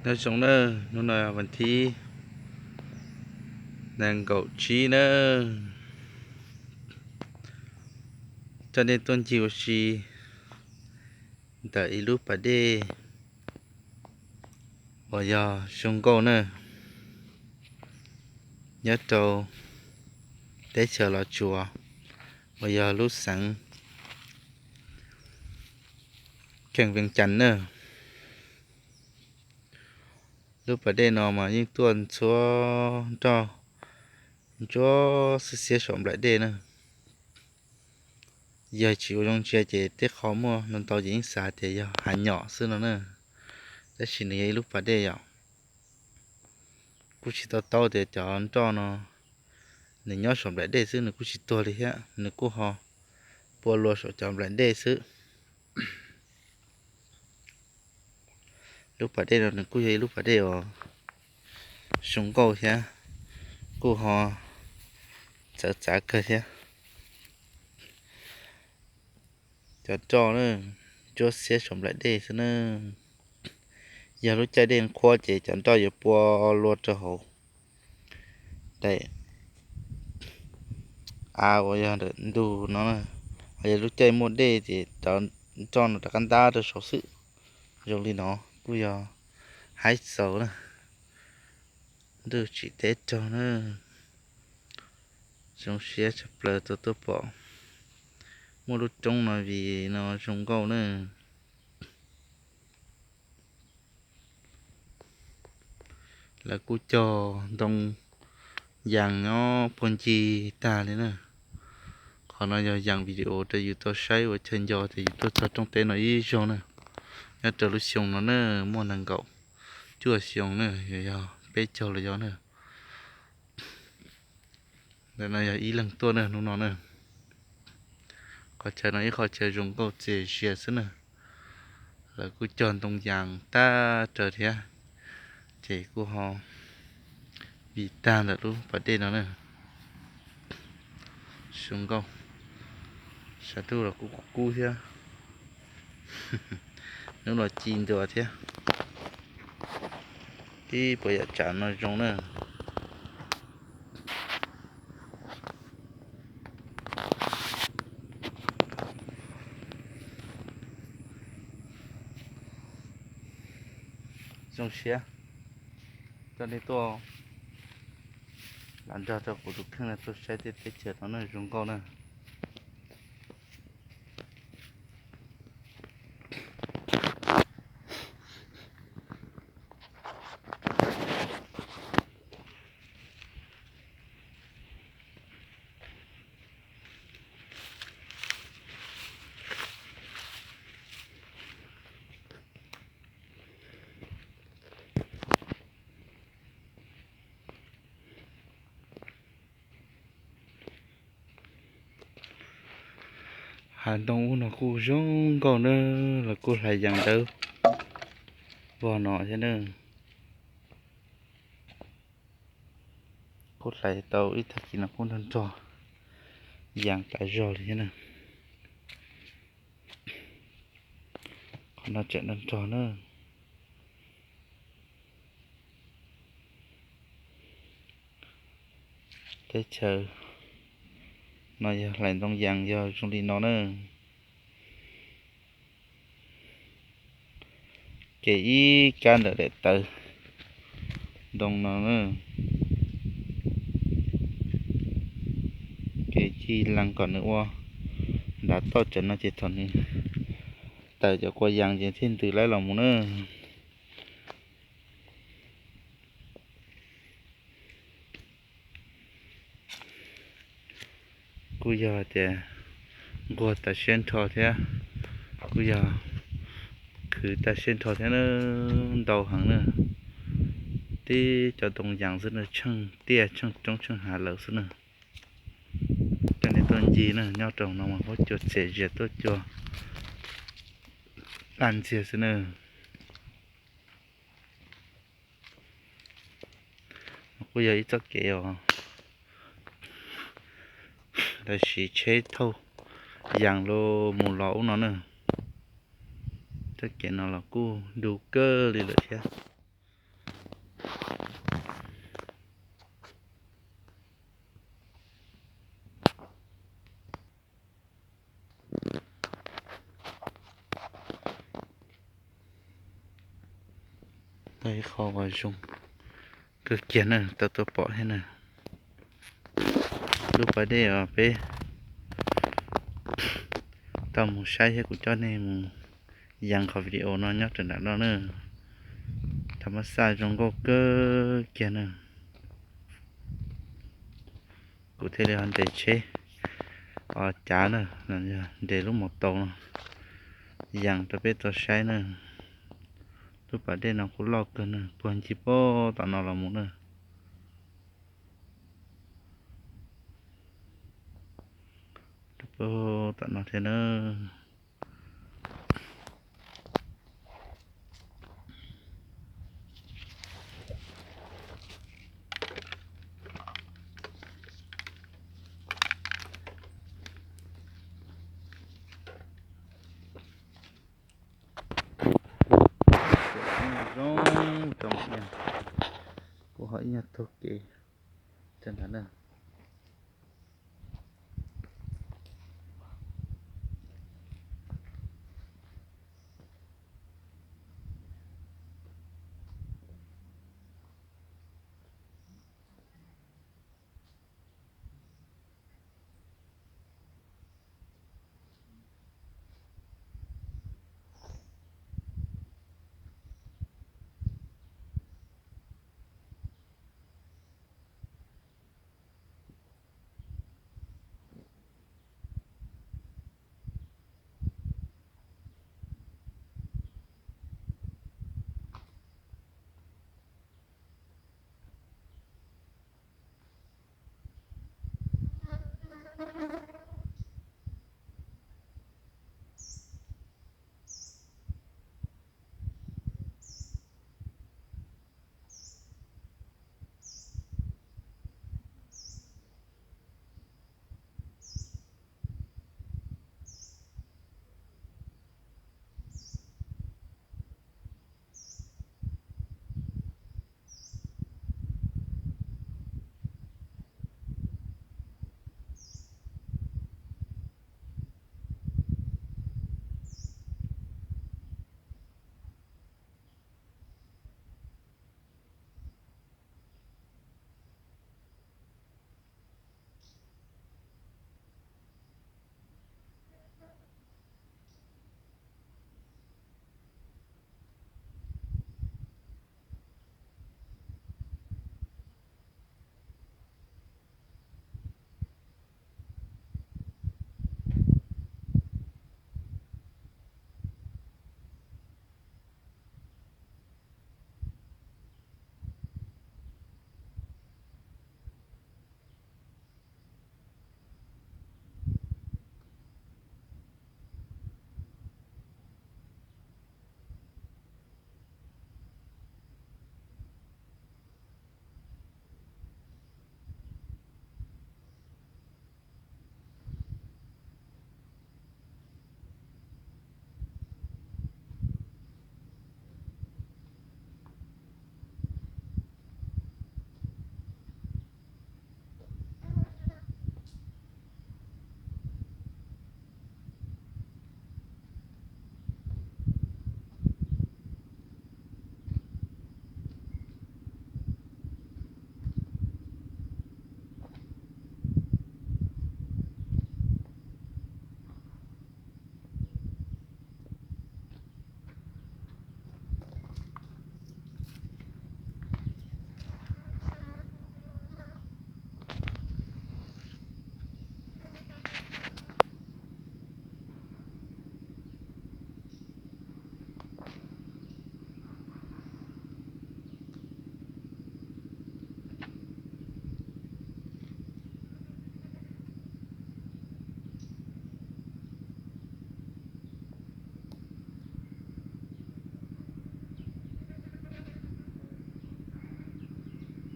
Nyob zoo nawb, hnub no vas thib nees nkaum tsib nawb, coj nej tuaj ncig ua si ntawm ib lub pas dej uas yog zoo nkauj na, nyob rau teb chaws Los Tsuas uas yog lub xeev Kheej Vees Cas na. Lub pas dej no mas yeej tuaj ntxhua nroj ntsuab xiab xiab saum nplaim dej na. Yog tsis ua zoo ntsia ces tej qho muaj ntau ntau ces yeej xav tias yog hav nyom xwb no na, tab sis nws yog ib lub pas dej yom. Kuj tsis to taub tias cov nroj no nws nyob saum nplaim dej xwb, nws kuj tsis tuag li thiab, nws kuj ho pua luas saum cov nplaim dej xwb. Lub pas dej no nws kuj yog ib lub pas dej uas zoo nkauj thiab, kuj ho txawv txav kawg thiab. Cov nroj na, ntsuab xiab saum nplaim dej xwb na. Yog lub caij dej qhuav ces cov nroj yuav pua luas rau hauv daim av uas yog ntawm ntug no na. Ho yog lub caij muaj dej ces cov nroj no rov qab ntab rau saud xwb. Zoo li no kuj yog haib xaus na. Ntuj tsim teb raug na. Zoo siab tshaj plaws tau tuaj pom muaj lub roob no vim no zoo nkauj na. Lawv kuj cog ntoo yas nyob puag ncig tag li na. Qhov no yog yas video rau yus tau saib ua chaw nco tias yus tuaj txog rooj teb no ib zaug na. Nyob rau lub xyoo no na muaj nees nkaum cuaj xyoo na, yog peb caug los yog na. Ntawm no yog ib leeg tuaj na hnub no na. Qhov chaw no ib qhov chaw zoo nkauj txias zias xwb na. Lawv kuj cog ntoo yas tag raws thiab, ces kuj ho vim tag ntawm lub pas dej no na. Zoo nkauj, sav ntuj los kuj kub kub thiab. Hnub no ci ntua thiab. Ib puas yam tsav no zoo na. Zoo siab coj nej tuaj los nrog rau kuv tus kheej no tuaj saib tej teb chaws no na zoo nkauj na. Hav ntoo ub no kuj zoo nkauj na, los kuj hlais yees dawb vog no thiab na. Kuj hlais tau ib tag kis no kuj nrog nrog yees tas zog li thiab na. Qhov no tseem nrog nrog na. Teb chaws no yog hlais ntoo yees yog zoo li no na. Kev ib kab ntawm daim tawv ntoo no na. Kev ci lees kom nws ua ntav toj tsawv no ces thaum nws tawm cov kua yees ces thiaj ntws laib los mus na. Kuj yog tias nquag tas siab nrho thiab, kuj yog khwv tas siab nrho thiab na, ntau heev na. Tib cov ntoo yees xwb na, tsheej tiaj tsheej roob tsheej hav lawm xwb na. Coj nej tuaj ncig na, nyob rau no mas huab cua txias zias tuaj cua daj ntxiag xwb na. Kuj yog ib txoj kev os, lawv siv tsheb thauj yees los mus los ub no na. Txoj kev no los kuj du kawg li lawm thiab. Tau ib qho uas zoo kawg kiag na, tau tuaj pom thiab na. Lub pas dej uas peb tau mus saib thiab kuv coj nej mus yees qhov video no nyob rau nram no na. Tham mas xaj zoo nkauj kawg kiag na. Kuv thiaj li ho nres tsheb os cav na, nres lub mos taus no yees rau peb tau saib na. Lub pas dej no kuj loj kawg na, puag ncig puag tom no los mus na. Puag tom no thiab na. Zoo, kuv ho ib nyuag taug kev rau ntawd na.